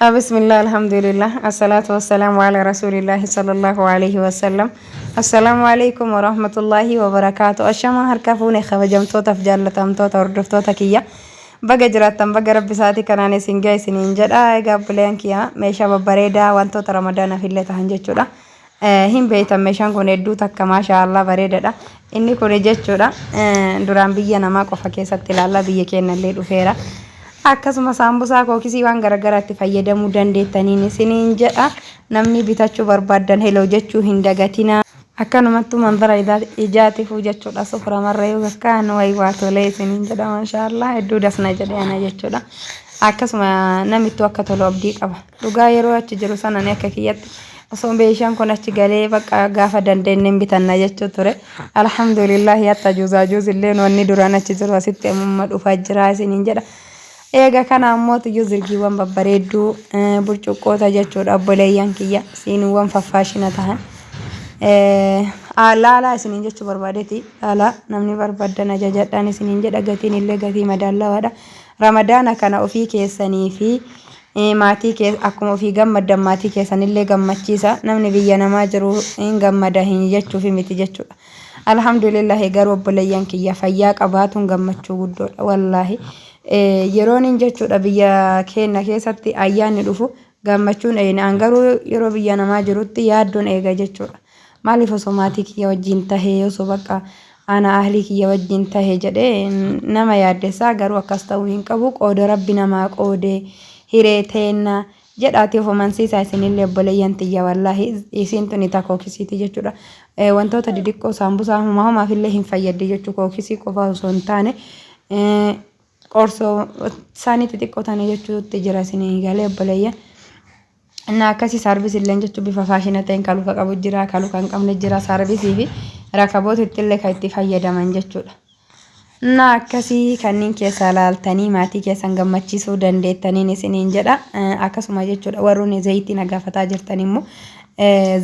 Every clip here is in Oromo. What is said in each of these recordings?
Bismillah, alhamdulillah, assalatu wassalamu ala rasulillahi sallallahu alaihi wasallam. Assalaamu alaikum warahmatullahi wabarakaatu. Ashamaa harka fuune, kabajamtootaaf jaallatamtoota hordoftoota kiyya. Baga jiraattan, baga rabbi isaatii kanaan isin gahe isiniin jedha. Egaa obboleeyyan kiyya, meeshaa babbareedaa wantoota ramadaanaaf illee tahan jechuudha. Hin beektan, meeshaan kun hedduu takka maashaa Allah bareedaadha. Inni kun jechuudha duraan biyya namaa qofa keessatti ilaalla, biyya keenya illee dhufeera. Akkasuma saambusaa, kookisii, waan garaagaraatti fayyadamuu dandeettaniin isiniin jedha. Namni bitachuu barbaaddan hello jechuu hin dagatinaa. Akkanumattuu manzara ijaatiifuu jechuudha, suframarra yoo kakkaan wayi waa tolee isiniin jedha. Maashaa Allah, hedduu dasna jedhee ana jechuudha. Akkasuma namittuu akka tolu abdii qaba. Dhugaa yeroo achi jiru sana ani akka kiyyatti osoo meeshaan kun achi galee bakka gaafa dandeenyeen bitanna jechuu ture. Alhamdulillahi, hatta juuzaa juuz illee wanni duraan achi jiru asitti amma dhufaa jira isiniin jedha. Eega kana ammoo tuyyuu zirgiiwwan babbareedduu, burcuqqoota jechuudha, obboleeyyan kiyya, siiniiwwan faffaashina tahan. Laalaa isiniin jechuu barbaadeeti. Laalaa, namni barbaaddan ajajadhaan isiniin jedha, gatiin illee gatii madaallawaadha. Ramadaana kana ofii keessanii fi maatii kee akkuma ofii gammaddan maatii keessanillee gammachiisa. Namni biyya namaa jiru hin gammada hin jechuufi miti jechuudha. Alhamdulillahi, garuu obboleeyyan kiyya, fayyaa qabaatuun gammachuu guddoodha wallaahi. Yeroon hin jechuudha biyya keenya keessatti ayyaanni dhufu gammachuun eeyna. An garuu yeroo biyya namaa jirutti yaaddoon eega jechuudha. Maaliif osoo maatii kiyya wajjin tahee, osoo bakka ana ahlii kiyya wajjin tahe jedhee nama yaaddessaa. Garuu akkas ta'uu hin qabu. Qooda rabbi namaa qoodee hiree teenna jedhaati of amansiisaa isinillee, obboleeyyan tiyya. Wallaahi isiin tuni ta kookisiiti jechuudha. Wantoota didiqqoo saambusaa homaa homaaf illee hin fayyaddi jechuu, kookisii qofa osoo hin taane qorsoo isaanii xixiqqoo tana jechuutti jira isinii galee, obboleeyyan. Inni akkasii saarbisii illee jechuun bifa faashina ta'een kan luka qabu jira, kan luka hin qabne jira. Saarbisii fi rakaboota illee kan itti fayyadaman jechuudha. Innaa akkasii kanneen keessaa laaltanii maatii keessan gammachiisuu dandeettaniin isiniin jedha. Akkasuma jechuudha, warroonni zayitii na gaafataa jirtan immoo,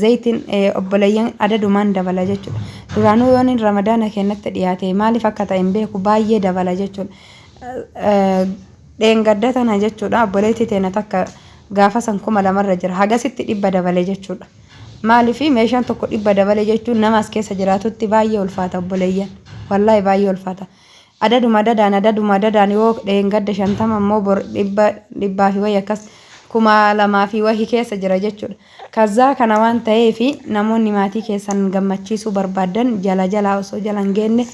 zayitiin obboleeyyan adadumaan dabala jechuudha. Duraanuu yoon ramadaana kennatti dhiyaate maaliif akka ta'e hin beeku, baay'ee dabala jechuudha. Dheengadda tana jechuudha, obboleettii teena takka gaafa san 2000rra jira, hagasitti 100 dabale jechuudha. Maaliif meeshaan tokko 100 dabale jechuun nama as keessa jiraatutti baay'ee ulfaata, obboleeyyan. Wallaahi baay'ee ulfaata. Adaduma adadaan, adaduma adadaan, yoo dheengadda 50 immoo bor 100, dhibbaa fi wayi, akkas 2000 fi wahi keessa jira jechuudha. Kazaa kana waan ta'eef namoonni maatii keessan gammachiisuu barbaaddan jala jalaa osoo jala hin geenne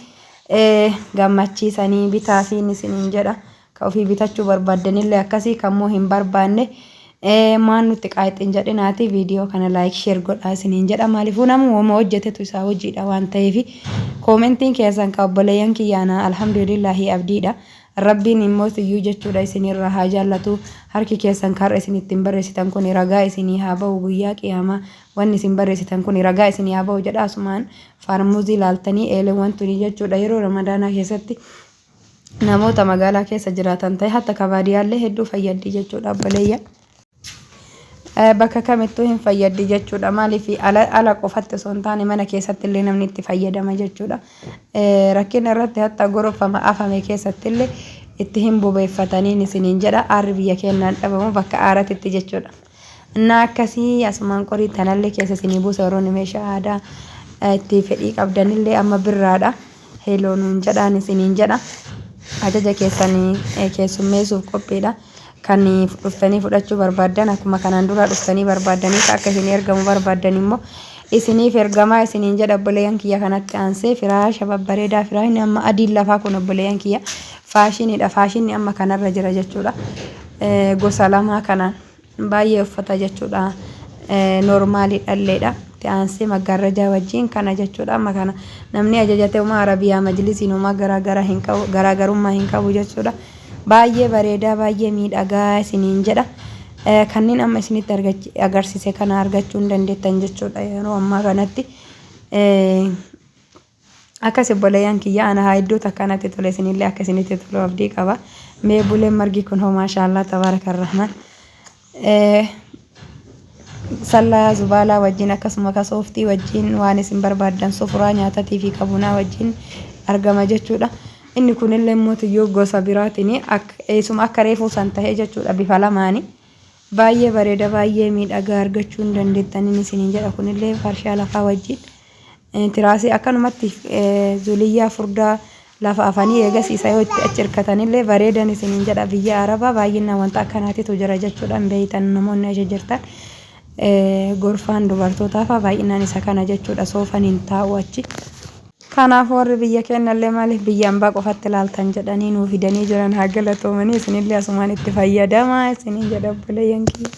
gammachiisanii bitaa fi isiniin jedha. Ka ofii bitachuu barbaaddanillee akkasii, kammoo hin barbaanne maan nutti qaayixin jedhinaati viidiyoo kana like, share godhaa isiniin jedha. Maaliifuu namuma hojjetetu isaa hojiidha waan ta'eef, koomentiin keessan ka obboleeyyan kiyyaana alhamdulillaahi abdiidha. Rabbiin immoo iyyuu jechuudha isinirraa haa jaallatu. Harki keessan karra isin ittiin barreessitan kun ragaa isinii haa ba'u guyyaa qiyaamaa. Wanni isin barreessitan kun ragaa isinii haa ba'u jedha. Asumaan faarmuzii laaltanii eeleewwan tuni jechuudha yeroo ramadaanaa keessatti namoota magaalaa keessa jiraatan ta'e hatta kabaadiyaallee hedduu fayyaddi jechuudha, obboleeyya. Bakka kamittuu hin fayyaddi jechuudha. Maaliif ala qofatti osoo hin taane mana keessatti illee namni itti fayyadama jechuudha. Rakkina irratti hatta gorofama afame keessatti illee itti hin bobeeffataniin isiniin jedha. Aarri biyya keenyaan dhabamu bakka aaratitti jechuudha. Innaa akkasii asumaan qorii tanallee keessa isinii buusa. Yeroo meeshaa aadaa itti fedhii qabdanillee amma birraadha. Hello nuun jedhaan isiniin jedha. Ajaja keessanii keessummeessuuf qophiidha. Kan dhuftanii fudhachuu barbaaddan akkuma kanaan dura dhuftanii barbaaddanii akka isin ergamu barbaaddan immoo isiniif ergamaa isiniin jedha, obboleeyyan kiyya. Kanatti aansee firaasha babbareedaa, firaashni amma adiin lafaa kun, obboleeyyan kiyya, faashiniidha. Faashinni amma kanarra jira jechuudha. Gosa lamaa kanaan baay'ee uffata jechuudha. Noormaalii dhalleedha. Itti aansee maggaarrajaa wajjin kana jechuudha. Amma kana namni ajajate homaa arabiyaa majlisiin homaa garaagaraa hin qabu, garaagarummaa hin qabu jechuudha. Baay'ee bareedaa, baay'ee miidhagaa isiniin jedha. Kanneen amma isinitti agarsiise kana argachuu hin dandeettan jechuudha yeroo ammaa kanatti. Akkas obboleeyyan kiyya, ana haa hedduu takka natti tole, isinillee akka isinitti tolu abdii qaba. Mee buleen margi kun hoo, maashaallah tabaaraka rahman. Sallaa zubaalaa wajjin, akkasuma kasooftii wajjin, waan isin barbaaddan sufuraa nyaatatii fi kabunaa wajjin argama jechuudha. Inni kunillee mootiyyuu gosa biraatiin eessuma akka reefuu san tahee jechuudha, bifa lamaani. Baay'ee bareeda baay'ee miidhagaa argachuu hin dandeettaniin isiniin jedha kunillee farshaa lafaa wajjin tiraasii akkanumatti zuliyyaa furdaa lafa afanii eegas isa yoo itti achi hirkatanillee bareedan isiniin jedha biyya arabaa baay'inaan wanta akkanaatitu jira jechuudhaan beeytan namoonni achi jirtan gorfaan dubartootaafaa baay'inaan isa kana jechuudha soofan hin taa'u achi. Kanaaf warri biyya keennallee maaliif biyya ambaa qofatti ilaaltan jedhanii nuu fidanii jiran haa galatoomanii isinillee asumaan itti fayyadamaa isiniin jedha obboleeyyan kiyya.